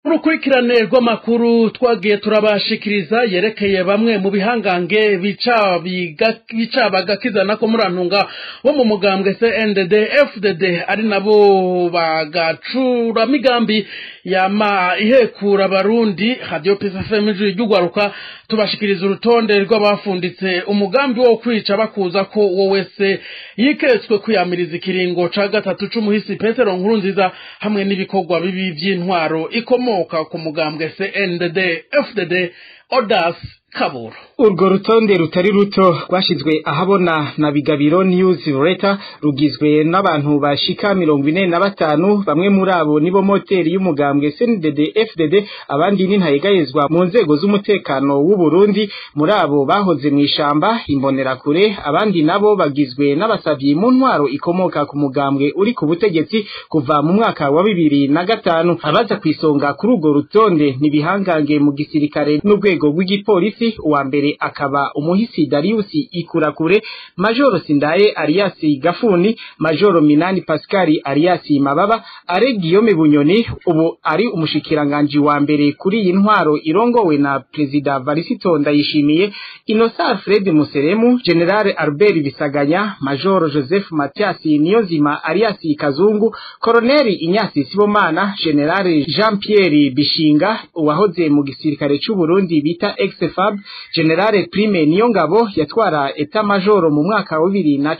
Urukurikirane rw'amakuru twagiye turabashikiriza yerekeye bamwe mu bihangange bica bagakizana ko murantunga bo mu mugambwe CNDD FDD, ari nabo bagacura migambi yama ihekura Barundi. Radio Peace FM, ijwi ry'ugwaruka, tubashikiriza urutonde rw'abafunditse umugambi wo kwica bakuza ko wowe wese yiketswe kwiyamiriza ikiringo ca gatatu c'umuhisi Petero Nkurunziza hamwe n'ibikorwa bibi vy'intwaro ikomoka ku mugambwe CNDD FDD. Odas Kaburo. Urwo rutonde rutari ruto rwashizwe ahabona na Bigabiro News Letter rugizwe n'abantu bashika 45. Bamwe muri abo nibo moteri y'umugambwe CNDD FDD, abandi ni ntayegayezwa mu nzego z'umutekano w'u Burundi. Muri abo bahoze mu ishamba, imbonerakure, abandi nabo bagizwe n'abasavyi mu ntwaro ikomoka ku mugambwe uri ku butegetsi kuva mu mwaka wa 2005. Abaza kwisonga kuri urwo rutonde ni bihangange mu gisirikare n'urwego rw'igipolisi. Uwa mbere akaba umuhisi Darius Ikurakure, Majoro Sindaye alias Gafuni, Majoro Minani Pascal alias Mababa, Are Guillaume Bunyoni ubu ari umushikiranganji wa mbere kuri iyi ntwaro irongowe na Perezida Varisito Ndayishimiye, Innocent Alfred Museremu, General Albert Bisaganya, Majoro Joseph Mathias Niyonzima alias Kazungu, Colonel Inyasi Sibomana, General Jean Pierre Bishinga uwahoze mu gisirikare c'u Burundi bita ex-FAB, General Prime Niyongabo yatwara état major mu mwaka wa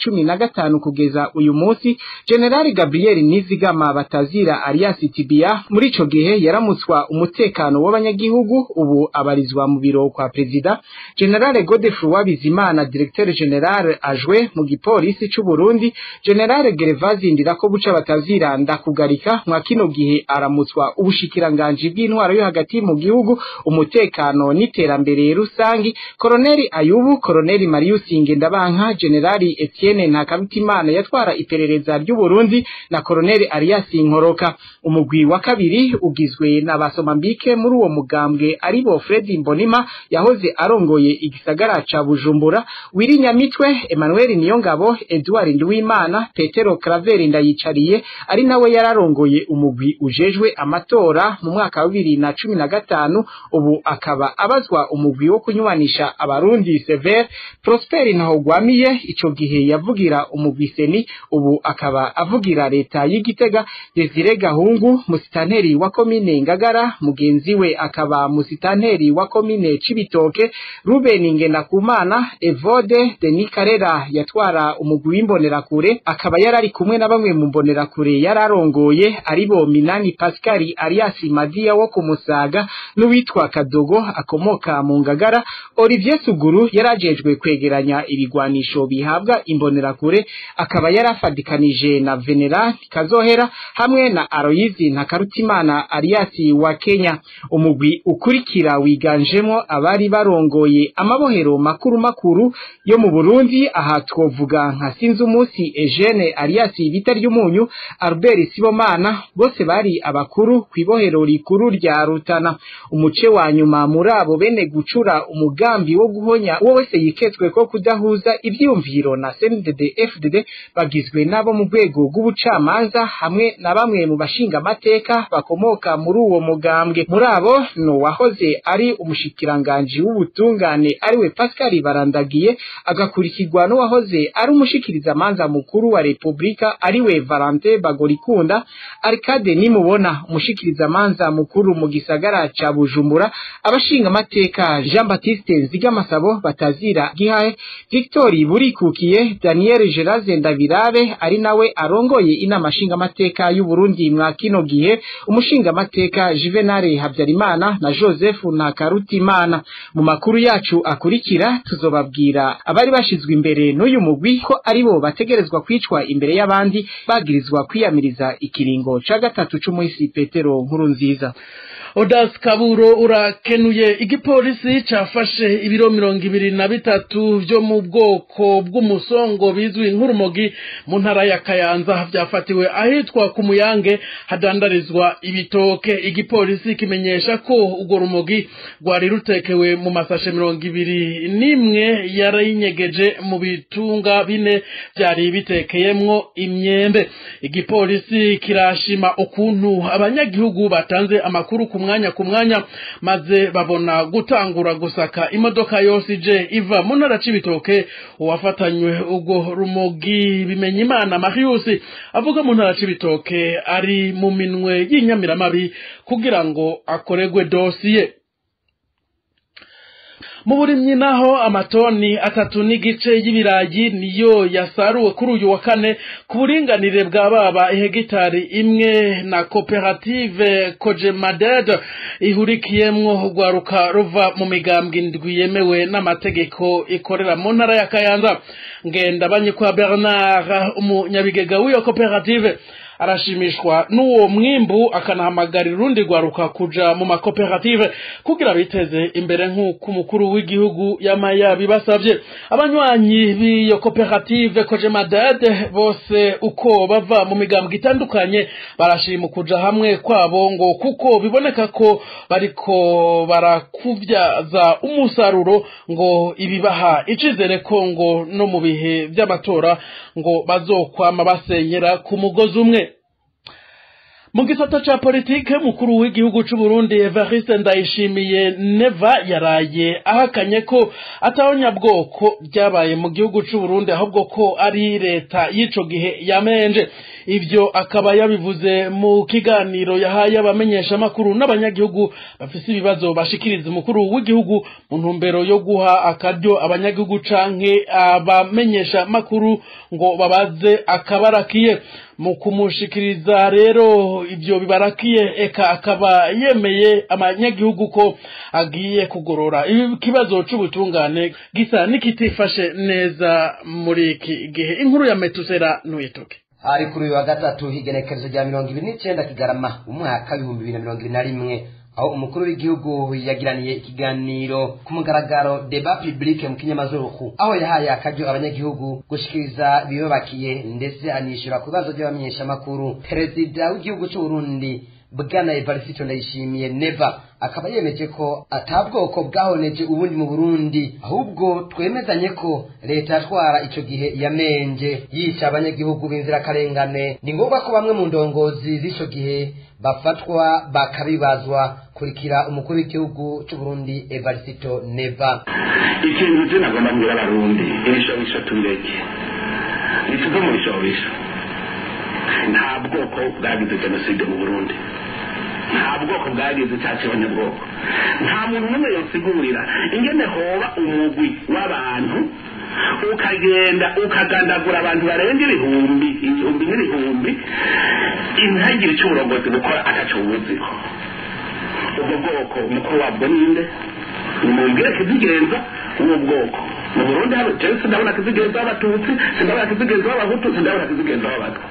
2015 kugeza uyu munsi, General Gabriel Nizigama batazira alias Tibia, muri ico gihe yaramutswa umutekano w'abanyagihugu, ubu abarizwa mu biro kwa Perezida, General Godefroid Bizimana, Directeur Général adjoint mu gipolisi c'u Burundi, General Gervais Ndirakobuca batazira Ndakugarika, mwa kino gihe aramutswa ubushikiranganji bw'intwaro yo hagati mu gihugu, umutekano n'iterambere rusangi, Colonel Ayubu, Colonel Marius Ngendabanka, General Etienne Ntakarutimana yatwara iperereza ry'u Burundi na Colonel Arias Nkoroka. Umugwi wa kabiri ugizwe na basomambike muri uwo mugambwe, aribo Fred Mbonima yahoze arongoye igisagara ca Bujumbura, Wirinyamitwe Emmanuel Niyongabo, Edouard Nduwimana, Petero Claver Ndayicariye ari nawe yararongoye umugwi ujejwe amatora mu mwaka wa 2015, ubu akaba abazwa umugwi wo kunywanisha Abarundi CVR, Prosper Ntahogwamiye ico gihe yavugira umugwi CENI, ubu akaba avugira leta y'Igitega, Desire Gahungu, musitanteri wa komine Ngagara, mugenzi we akaba musitanteri wa komine Cibitoke, Ruben Ngendakumana, Evode Denis Karera yatwara umugwi w'imbonerakure, akaba yarari kumwe na bamwe mu mbonerakure yararongoye, aribo Minani Pascal alias Madia wo kumusaga n'uwitwa Kadogo akomoka mu Ngagara, Olivier Suguru yarajejwe kwegeranya ibigwanisho bihabwa imbonerakure, akaba yarafadikanije na Venera Kazohera hamwe na Aloyizi Ntakarutimana alias wa Kenya. Umugwi ukurikira wiganjemo abari barongoye amabohero makuru makuru yo mu Burundi. Aha twovuga nka Sinzumusi Eugene alias Bita ry'umunyu, Albert Sibomana, bose bari abakuru kw'ibohero rikuru rya Rutana. Umuce wa nyuma muri abo bene gucura umugambi wo guhonya uwo wese yiketswe ko kudahuza ivyiyumviro na CNDD FDD bagizwe nabo mu rwego rw'ubucamanza hamwe na bamwe mu bashinga amateka bakomoka muri uwo mugambwe. Muri abo no wahoze ari umushikiranganji w'ubutungane, ariwe Pascal Barandagiye, agakurikirwa n'uwahoze ari umushikirizamanza mukuru wa Republika, ariwe Valentin Bagorikunda, Arcade Nimubona, umushikirizamanza mukuru mu gisagara ca Bujumbura, abashinga amateka Jean Baptiste Nzigamasabo batazira Gihahe, Victor Burikukiye, Daniel Geraze Ndabirabe ari nawe arongoye inama nshinga amateka y'u Burundi mwa kino gihe, umushinga amateka Juvenal Habyarimana na Joseph Ntakarutimana. Mu makuru yacu akurikira tuzobabwira abari bashizwe imbere n'uyu mugwi ko aribo bategerezwa kwicwa imbere y'abandi bagirizwa kwiyamiriza ikiringo ca gatatu c'umuhisi Petero Nkurunziza. Odas Kaburo, urakenuye. Igipolisi cafashe ibiro 23 vyo mu bwoko bw'umusongo bizwi nk'urumogi mu ntara ya Kayanza. Vyafatiwe ahitwa ku Muyange hadandarizwa ibitoke. Igipolisi kimenyesha ko urwo rumogi rwari rutekewe mu masashe 21 yarayinyegeje mu bitunga bine vyari bitekeyemwo imyembe. Igipolisi kirashima ukuntu abanyagihugu batanze amakuru ku mwanya ku mwanya, maze babona gutangura gusaka imodoka yose ije iva mu ntara Cibitoke. Uwafatanywe ubwo rumogi Bimenyimana Marius avuga mu ntara Cibitoke ari mu minwe y'inyamiramabi kugira ngo akoregwe dosiye. Mu burimyi naho amatoni 3.5 y'ibirayi niyo yasaruwe kuri uyu wa kane ku buringanire bwa baba ihegitari imwe na koperative Kojemaded ihurikiyemwo rwaruka ruva mu migambwe indwi yemewe n'amategeko ikorera mu ntara ya Kayanza. Ngendabanyikwa Bernard, umunyabigega w'iyo koperative, arashimishwa n'uwo mwimbu akanahamagarira urundi rwaruka kuja mu makoperative kugira biteze imbere nk'uko umukuru w'igihugu yamaya bibasavye. Abanywanyi b'iyo koperative Kojemadad bose uko bava mu migambwe itandukanye barashima kuja hamwe kwabo, ngo kuko biboneka ko bariko barakuvyaza umusaruro, ngo ibibaha icizere ko ngo no mu bihe vy'amatora ngo bazokwama basenyera ku mugozi umwe. Mu gisata ca politike, mukuru w'igihugu c'u Burundi Evariste Ndayishimiye Neva yaraye ahakanye ko atawonyabwoko byabaye mu gihugu c'u Burundi, ahubwo ko ari leta y'ico gihe yamenje. Ivyo akaba yabivuze mu kiganiro yahaye abamenyesha makuru n'abanyagihugu bafise ibibazo bashikiriza umukuru w'igihugu mu ntumbero yo guha akaryo abanyagihugu canke abamenyesha makuru ngo babaze akabarakiye. Mu kumushikiriza rero ivyo bibarakiye, eka akaba yemeye abanyagihugu ko agiye kugorora ikibazo c'ubutungane gisa nikitifashe neza muri iki gihe. Inkuru ya Metusera Nuyitoke. Hari kuri uyu wa gatatu igenekerezo rya 29 Kigarama umwaka 2021, aho umukuru w'igihugu yagiraniye ikiganiro ku mugaragaro débat public mu kinyamazuru, aho yahaye akaryo abanyagihugu gushikiriza bibabakiye ndetse anishura ku bibazo by'abamenyeshamakuru. Perezida w'igihugu c'u Burundi Bwana Evariste Ndayishimiye Neva akaba yemeje ko atabwoko bwahoneje ubundi mu Burundi, ahubwo twemezanye ko leta yatwara ico gihe yamenje yica abanyagihugu b'inzirakarengane. Ni ngombwa ko bamwe mu ndongozi z'ico gihe bafatwa bakabibazwa. Kurikira umukuru w'igihugu c'u Burundi Evariste Neva. Ikintu je nagomba mbwira abarundi, ibishobisho tubireke, nituve mu bishobisho. Nta bwoko bwagize jenoside mu Burundi, nta bwoko bwagize cya kibanyabwoko. Nta muntu n'umwe yosigurira ingene hoba umugwi w'abantu ukagenda ukagandagura abantu barenga ibihumbi ibihumbi n'ibihumbi, intagire icyo uburongozi bukora ataco bubuziko. Ubwo bwoko umukuru wabwo ninde? Nimumbwire kizigenza uwo bwoko mu Burundi. Hano jewe sindabona kizigenza w'abatutsi, sindabona kizigenza w'abahutu, sindabona kizigenza w'abatwa.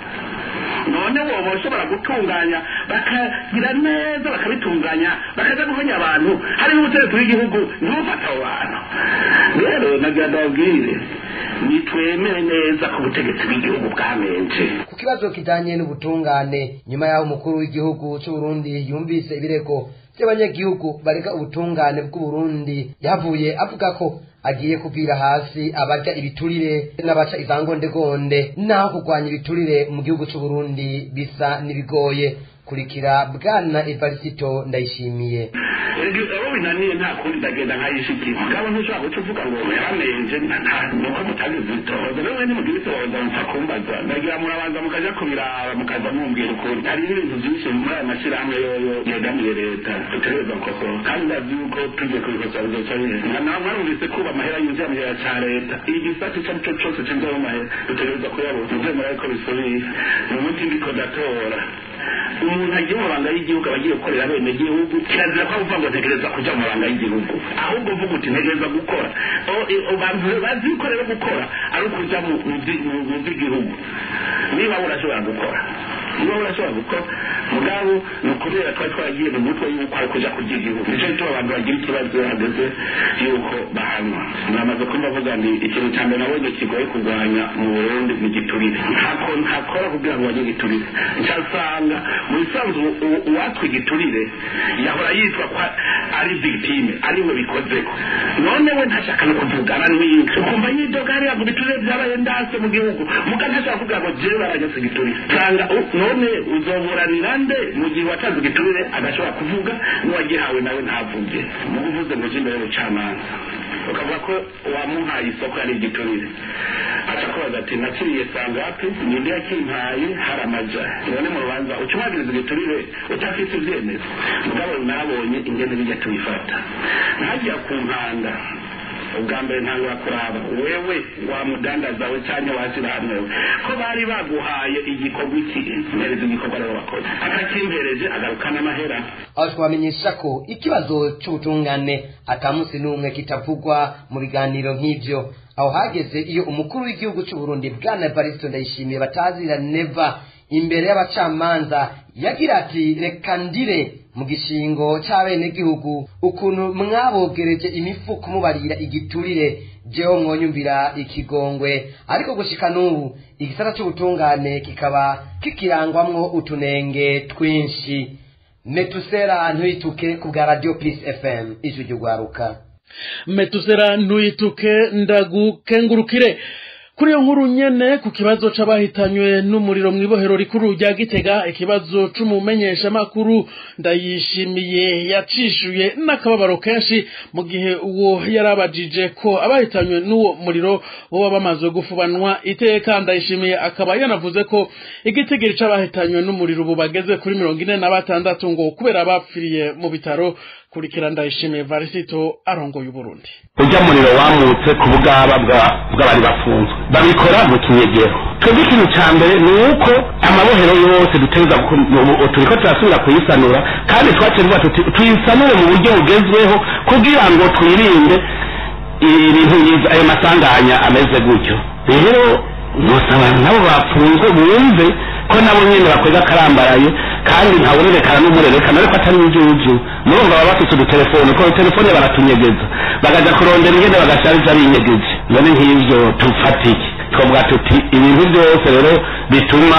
None woba ushobora gutunganya bakagira neza bakabitunganya bakaja guhonya abantu, hariho ubutegetsi bw'igihugu ntibufate abo bantu. Rero nagira ndababwire, nitwemere neza ko ubutegetsi bw'igihugu bwamenje. Ku kibazo kijanye n'ubutungane, nyuma y'aho umukuru w'igihugu c'u Burundi yumvise ibirego by'abanyagihugu barega ubutungane bw'u Burundi, yavuye avuga ko agiye kuvira hasi abarya ibiturire n'abaca izangondegonde, naho kurwanya ibiturire mu gihugu c'u Burundi bisa n'ibigoye. Kurikira Bwana Evariste Ndayishimiye. Abo binaniye nta kundi ndagenda nkayishikira. Mugabo ntushobora guca uvuga ngo yaramenje, nuko mutagize itohoza. Rero mwe ntimugira itohoza mupfa kumbaza. Ndagira murabanza mukaja kubiraba mukaza mumbwira ukuri. Hari n'ibintu vyinshi muri aya mashirahamwe yoyo yegamiye leta dutegerezwa gukosora, kandi ndazi yuko tugiye kubikosora bizoca bihera. Nawe mwarumvise kuba amahera yinjira mu kigega ca leta, igisata ico arico cose cinjiramo amahera dutegerezwa kuyabona. Muze murabe ko bisubiye ni umuti ndiko ndatora. Umuntu agiye mu mabanga y'igihugu aba agiye gukorera bene gihugu. Kirazira ko uvuga ngo ntegereza kuja mu mabanga y'igihugu, ahubwo uvuga uti ntegereza gukora. Bazi yuko rero gukora ari ukuja mu vy'igihugu. Niba urashobora gukora, niba urashobora gukora, mugabo ni ukubera twari twaragiye mu mutwe yuko ari ukuja kurya igihugu. Nico gituma abantu bagira ikibazo hageze yuko bahanwa. Namaze kumva avuga nti ikintu ca mbere nabonye kigoye kurwanya mu Burundi ni igiturire. Ntako ntakora kugira ngo bajye igiturire, ncasanga mu bisanzwe uwatwa igiturire yahora yitwa ko ari victime, ariwe bikozeko. None we ntashaka no kuvugana n'inka, ukumva yidoga hariya ngo ibiturire vyabaye ndase mu gihugu, muga ntashaka kuvuga ngo jewe baranyatse igiturire. Usanga None uzoburanira nde mu gihe watanze igiturire adashobora kuvuga, n'uwagihawe nawe ntavuge? Mu uvuze ngo imbere y'ubucamanza ukavuga ko wamuhaye isoko yari igiturire, aca kubaza ati nakiriye sangapi, ninde yakimpaye, hari amaja. None mu rubanza uca umwagiriza igiturire utafise ivyemezo. Mugabo nabonye ingene bijya tubifata ntagiya ku mpanda. Ubwa mbere ntangura kuraba wewe wamudandaza we cyangwa washyirahamwe we ko bari baguhaye igikorwa iki, mpereza igikorwa rero wakoze, akakimpereje agarukana amahera. Aho twamenyesha ko ikibazo c'ubutungane atamunsi n'umwe kitavugwa mu biganiro nk'ivyo. Aho hageze iyo umukuru w'igihugu c'u Burundi bwana Evariste Ndayishimiye batazira Neva imbere y'abacamanza yagira ati reka ndire mu gishingo c'abenegihugu ukuntu mwabogereje imifuko mubarira igiturire, jewe mwonyumvira ikigongwe. Ariko gushika n'ubu igisata c'ubutungane kikaba kikirangwamwo utunenge twinshi. Metusera Ntuyituke ku bwa Radio Peace FM, ijwi ry'ugwaruka. Metusera Ntuyituke, ndagukengurukire kuri iyo nkuru nyene. Ku kibazo c'abahitanywe n'umuriro mw'ibohero rikuru rya Gitega, ikibazo c'umumenyesha makuru Ndayishimiye yacishuye n'akababaro kenshi mu gihe uwo yarabajije ko abahitanywe n'uwo muriro boba bamaze gufubanwa iteka. Ndayishimiye akaba yanavuze ko igitigiri c'abahitanywe n'umuriro ubu bageze kuri 46 ngo kubera bapfiriye mu bitaro. Kurikira Ndayishimiye Varisito arongoye Burundi. Ujya muriro wamutse ku bugaba bw'abari bafunzwe, babikora mu kinyegero. Twebwe ikintu cya mbere ni uko amabohero yose dutegereza, turiko turasubira kuyisanura, kandi twaciye tuti tuyisanure mu buryo bugezweho kugira ngo twirinde ibintu ayo masanganya ameze gutyo. Rero gusa nabo bafunzwe bumve ko nabo nyene bakwega karambaraye, kandi ntawurerekana n'umurerekana ariko atari injuju. Murumva baba bafite udutelefone, ko telefone baratunyegeza bakaja kurondera ingene bagashariza binyegeje. None nk'ivyo tufatike twavuga tuti ibintu byose rero bituma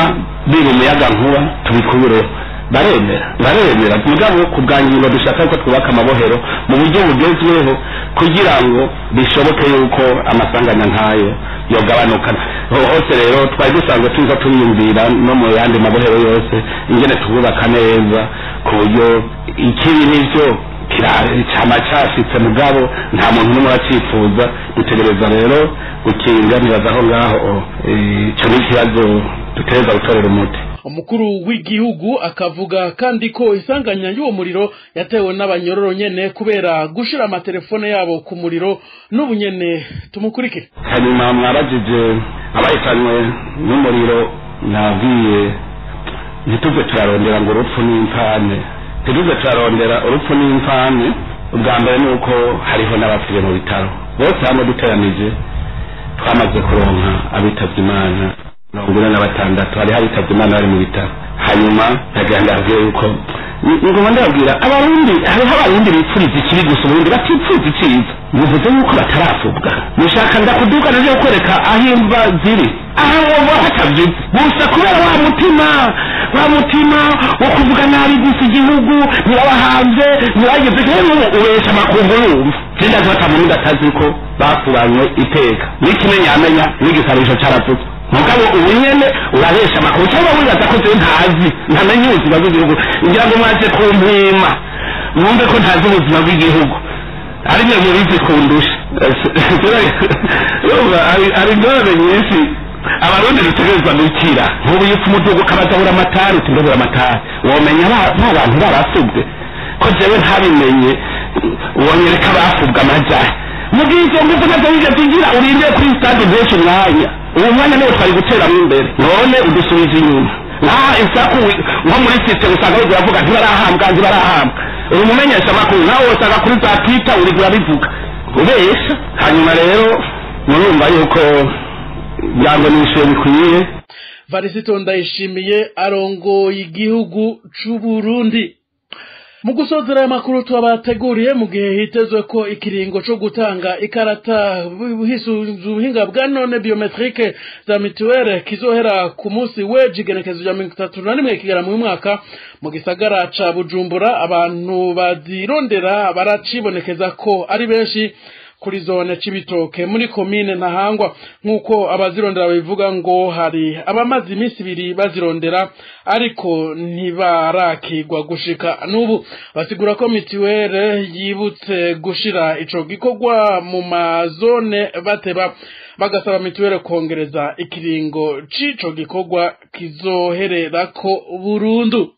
biba umuyaga nkuba tubikureho. Baremera mugabo ku bwa ngingo dushaka ko twubaka amabohero mu buryo bugezweho kugira ngo bishoboke yuko amasanganya nkayo yogabanuka hose. Rero twari dusanzwe tuza turiyumvira no mu yandi mabohero yose ingene tububaka neza ku buryo ikibi n'ivyo cama cashitse, mugabo nta muntu n'umwe aracifuza. Dutegereza rero gukinga, nibaza aho ngaho ico ni ikibazo dutegereza gutorera umuti. Umukuru w'igihugu akavuga kandi ko isanganya y'uwo muriro yatewe n'abanyororo nyene kubera gushira amatelefone yabo ku muriro. N'ubu nyene tumukurike. Hanyuma mwabajije abahitanywe n'umuriro, nabwiye ntituze turarondera ngo urupfu n'impfane, ntituze turarondera urupfu n'impfane. Ubwa mbere ni uko hariho n'abapfiriye mu bitaro bose hamwe duteranije twamaze kuronka abitavye Imana 46, hariho abitavye Imana bari mu bitaro. Hanyuma ndagira ndababwira yuko ngoma ndababwira abarundi, hariho abarundi bipfuriza ikibi gusa, uburundi batipfuza iciza. Muvuze yuko batarafubwa, mushaka ndakuduka naje kukwereka aho imva ziri, aho woba hatavye gusa kubera wa mutima wo kuvuga nabi gusa igihugu, ntibabahanze ntibageze rero ubesha amakungu yumva. Sindazi batamurundi atazi ko bafubanywe iteka n'ikimenyamenya n'igisabisho caravuzwe. Mugabo ubu nyene urabesha amakuru cyangwa wibaza ko jewe ntazi ntamenye ubuzima bw'igihugu. Ngira ngo mwaje kumpima mwumve ko ntazi ubuzima bw'igihugu, ari mwe mubizi kundusha. Hari ingorane nyinshi abarundi dutegerezwa gukira. Nk'ubu iyo upfa umuduga ukabazabura amatari, uti ndabura amatari, womenya ba bantu barasubwe ko jewe ntabimenye, wonyereka bafubwe amajahe. Mugihe izo nguvu nazo wigeze ugira urindire kuri stade unteshe umwanya, uwo mwanya niwo twari guteramo imbere, none udusubije inyuma. Nka isaku nko muri site usanga bariko baravuga ntibarahambwa ntibarahambwa. Uri umumenyesha amakuru nawe usanga kuri za Twitter uri urabivuga ubesha. Hanyuma rero murumva yuko byango nishuye bikwiye. Varisito Ndayishimiye arongoye igihugu c'u Burundi. Mu gusozera aya makuru twabateguriye, mu gihe hitezwe ko ikiringo co gutanga ikarata ubuhinga bwa none biometrique za mituwele kizohera ku munsi w'ejo igenekezo rya 31 Kigarama uyu mwaka, mu gisagara ca Bujumbura abantu bazirondera baracibonekeza ko ari benshi. Kuri zone Cibitoke muri komine Ntahangwa, nk'uko abazirondera babivuga, ngo hari abamaze iminsi 2 bazirondera ariko ntibarakigwa gushika n'ubu. Basigura ko mitiwere yibutse gushira ico gikorwa mu mazone bateba, bagasaba mitiwere kongereza ikiringo c'ico gikorwa kizohererako burundu.